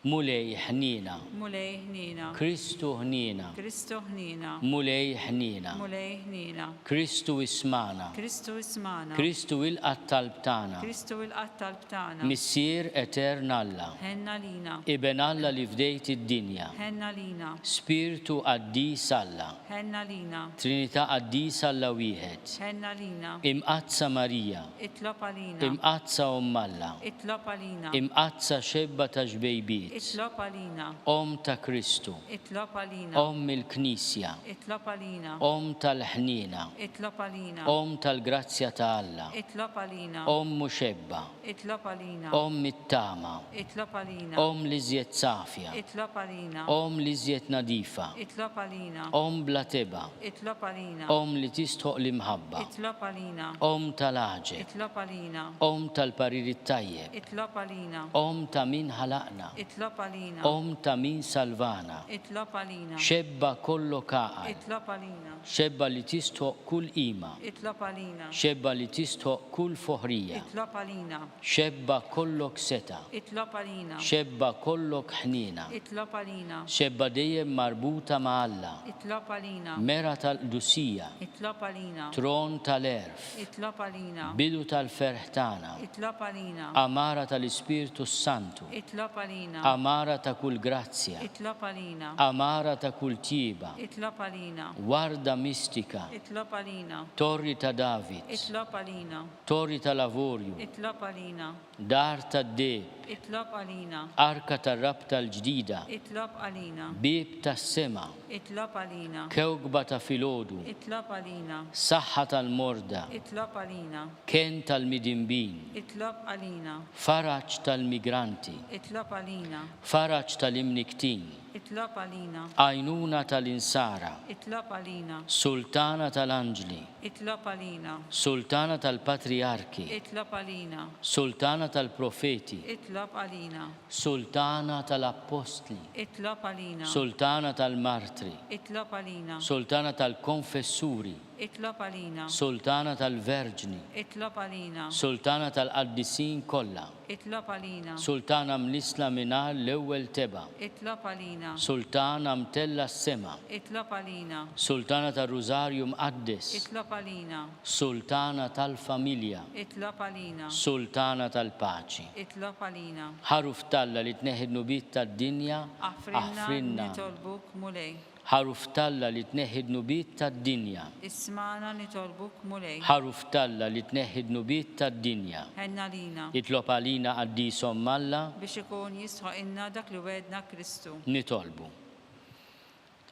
Mulej ħniena. Mulej ħniena. Kristu ħniena. Kristu ħniena. Mulej ħniena. Mulej ħniena. Kristu ismagħna. Kristu ismagħna. Kristu ilqa' t-talb tagħna. Kristu ilqa' t-talb tagħna. Missier etern Alla. Ħenn għalina. Iben Alla li fdejt id-dinja. Ħenn għalina. Spirtu qaddis Alla. Ħenn għalina. Trinità qaddisa Alla wieħed. Ħenn għalina. Imqaddsa Marija. Itlob għalina. Imqaddsa Omm Alla. Itlob għalina. Imqaddsa xebba ta' xbejbiet. Itlob għalina. Omm ta' Kristu. Itlob għalina. Omm il-Knisja. Itlob għalina. Omm tal-ħniena. Itlob għalina. Omm tal-grazzja ta' Alla. Itlob għalina. Omm u xebba. Itlob għalina. Omm it-tama. Itlob għalina. Omm l-iżjed safja. Itlob għalina. Omm l-iżjed nadifa. Itlob għalina. Omm bla tebgħa. Itlob għalina. Omm li tistħoq l-imħabba. Itlob għalina. Omm tal-għaġeb. Itlob għalina. Omm tal-parir it-tajjeb. Itlob għalina. Omm ta' min ħalaqna. Itlob għalina. Omm ta' min salvana. Itlob għalina. Xebba kollok għaqal. Itlob għalina. Xebba li tistħoq kull qima. Itlob għalina. Xebba li tistħoq kull foħrija. Itlob għalina. Xebba kollok setgħa. Itlob għalina. Xebba kollok ħniena. Itlob għalina. Xebba dejjem marbuta ma' Alla. Itlob għalina. Mera tal-qdusija. Itlob għalina. Tron tal-għerf. Itlob għalina. Bidu tal-ferħ tagħna. Itlob għalina. Għamara tal-Ispirtu s-Santu. Itlob għalina. Għamara ta' kull grazzja. Itlob għalina. Għamara ta' kull tjieba. Itlob għalina. Warda mistika. Itlob għalina. Torri ta' David. Itlob għalina. Torri tal-avorju. Itlob għalina. Dar tad-deheb. Itlob għalina. Arka tar-rabta l-ġdida. Itlob għalina. Bieb tas-sema. Itlob għalina. Kewkba ta' filgħodu. Itlob għalina. Saħħa tal-morda. Itlob għalina. Kenn tal-midinbin. Itlob għalina. Faraġ tal-migranti. Itlob għalina. Faraġ tal-imnikktin. Itlob għalina. Għajnuna tal-insara. Itlob għalina. Sultana tal-anġli. Itlob għalina. Sultana tal-patrijarki. Itlob għalina. Sultana tal-profeti. Itlob għalina. Sultana tal-appostli. Itlob għalina. Sultana tal-martri. Itlob għalina. Sultana tal-konfessuri. Itlob għalina. Sultana tal-Verġni. Itlob għalina. Sultana tal-qaddisin kollha. Itlob għalina. Sultana mnissla mingħajr l-ewwel tebgħa. Itlob għalina. Sultana mtellgħa s-sema. Itlob għalina. Sultana tar-Rużarju Mqaddes. Itlob għalina. Sultana tal-familja. Itlob għalina. Sultana tal-paċi. Itlob għalina. Ħaruf t'Alla li tneħħi d-dnubiet tad-dinja, Aħfrilna, aħfrilna. nitolbuk, Mulej. Ħaruf t'Alla li tneħħi d-dnubiet tad-dinja. Ismagħna, nitolbuk, Mulej. Ħaruf t'Alla li tneħħi d-dnubiet tad-dinja. Ħenn għalina. Itlob għalina qaddis Omm Alla. Biex ikun jistħoqilna dak li wegħedna Kristu. Nitolbu.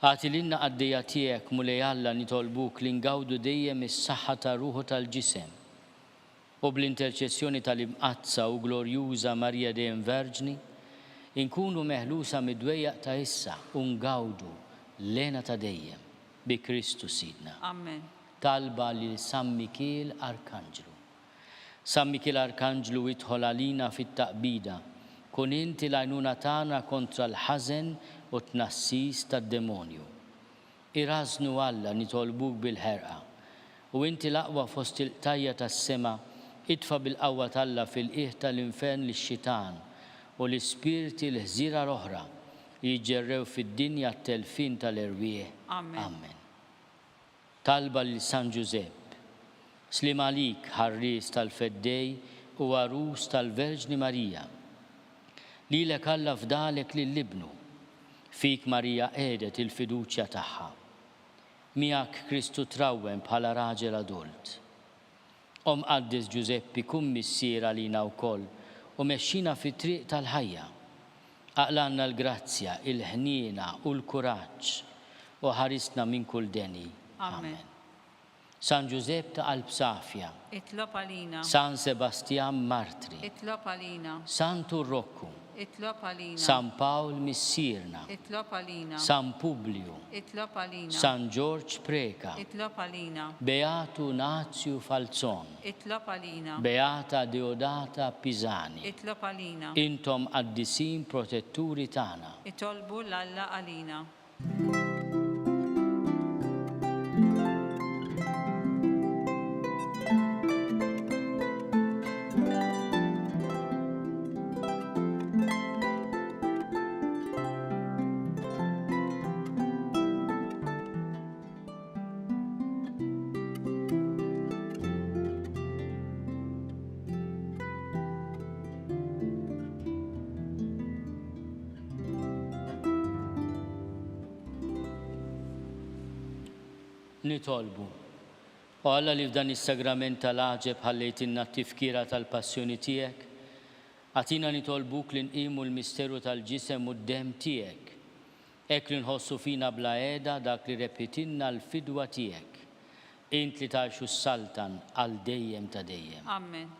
Agħti lilna qaddejja tiegħek, Mulej Alla, nitolbuk li ngawdu dejjem is-saħħa tar-ruħ u tal-ġisem, u bl-interċessjoni tal-Imqaddsa u Glorjuża Marija Dejjem Verġni, inkunu meħlusa mid-dwejjaq ta' issa u ngawdu l-hena ta' dejjem, bi Kristu Sidna. Amen. Talba lil San Mikiel Arkanġlu. San Mikiel Arkanġlu idħol għalina fit-taqbida, kun inti l-għajnuna tagħna kontra l-ħażen u t-tnassis tad-demonju. Irażżnu Alla nitolbuk bil-ħerqa. U inti l-aqwa fost il-qtajja tas-sema, itfa' bil-qawwa t'Alla fil-qiegħ tal-infern lix-xitan u l-ispirti l-ħżiera l-oħra li jiġġerrew fid-dinja għat-telfien tal-erwieħ. Amen. Amen. Talba lil San Ġużepp. Sliem għalik, ħarries tal-Feddej u għarus tal-Verġni Marija. Lilek Alla fdalek lil Ibnu. Fik Marija qiegħdet il-fiduċja tagħha. Miegħek Kristu trawwem bħala raġel adult. O Mqaddes Ġużeppi kun missier għalina wkoll u mexxina fit-triq tal-ħajja. Aqlgħalna l-grazzja, il-ħniena u l-kuraġġ u ħarisna minn kull deni. Amen. San Ġużepp ta' qalb safja. Itlob għalina. San Sebastjan Martri. Itlob għalina. Santu Rokku. Itlob għalina. San Pawl Missierna. Itlob għalina. San Publiju. Itlob għalina. San Ġorġ Preca. Itlob għalina. Beatu Nazju Falzon. Itlob għalina. Beata Deodata Pisani. Itlob għalina. Intom qaddisin protetturi tagħna. Itolbu 'l Alla għalina. Nitolbu. O Alla li f'dan is-sagrament tal-għaġeb ħallejtilna t-tifkira tal-passjoni tiegħek, Agħtina nitolbuk li nqimu l-misteru tal-Ġisem u d-Demm tiegħek, hekk li nħossu fina bla heda dak li rebħitilna l-fidwa tiegħek, int li tgħix u ssaltan għal dejjem ta' dejjem. Amen.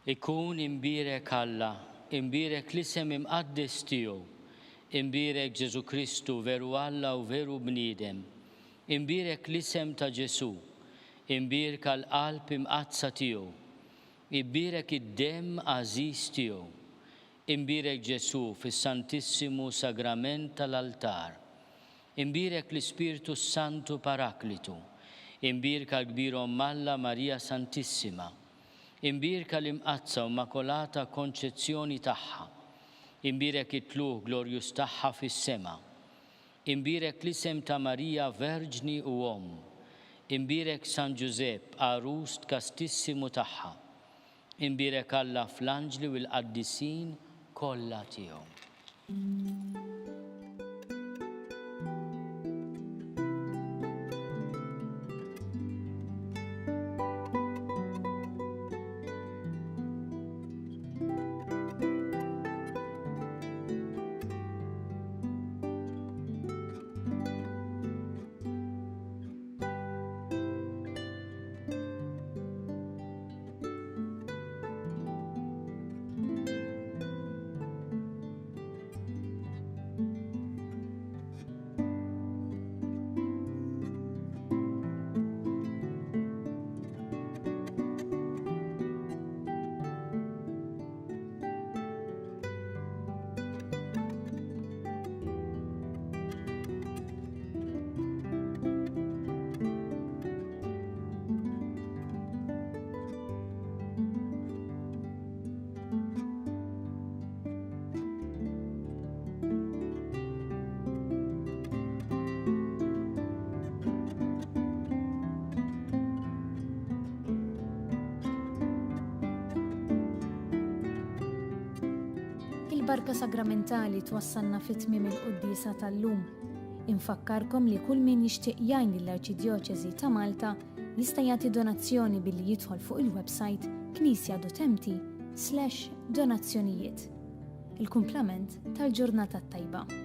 Ikun imbierek Alla, imbierek l-isem imqaddes tiegħu, imbierek Ġesù Kristu veru Alla u veru bniedem, imbierek l-isem ta' Ġesù, imbierka l-qalb imqaddsa tiegħu, ibbierek id-demm għażiż tiegħu, Imbierek Ġesù fis-Santissimu Sagrament tal-Altar. Imbierek l-Ispirtu s-Santu Paraklitu. Imbierka l-Kbir Omm Alla Marija Santissima. Imbierka l-Imqaddsa u Immakolata Konċezzjoni tagħha. Imbierek it-Tlugħ glorjuż tagħha fis-sema. Imbierek l-isem ta' Marija Verġni u Omm. Imbierek San Ġużepp għarus tkastissimu tagħha. Imbierek Alla fl-anġli u l-qaddisin kollha tiegħu. Il-Barka Sagramentali twassalna fi tmiem il-quddiesa tal-lum. Infakkarkom li kull min jixtieq jgħin lill-Arċidjoċesi ta' Malta jista' jagħti donazzjoni billi jidħol fuq il-websajt knisja.mt slash donazzjonijiet. Il-kumplament tal-ġurnata t-tajba.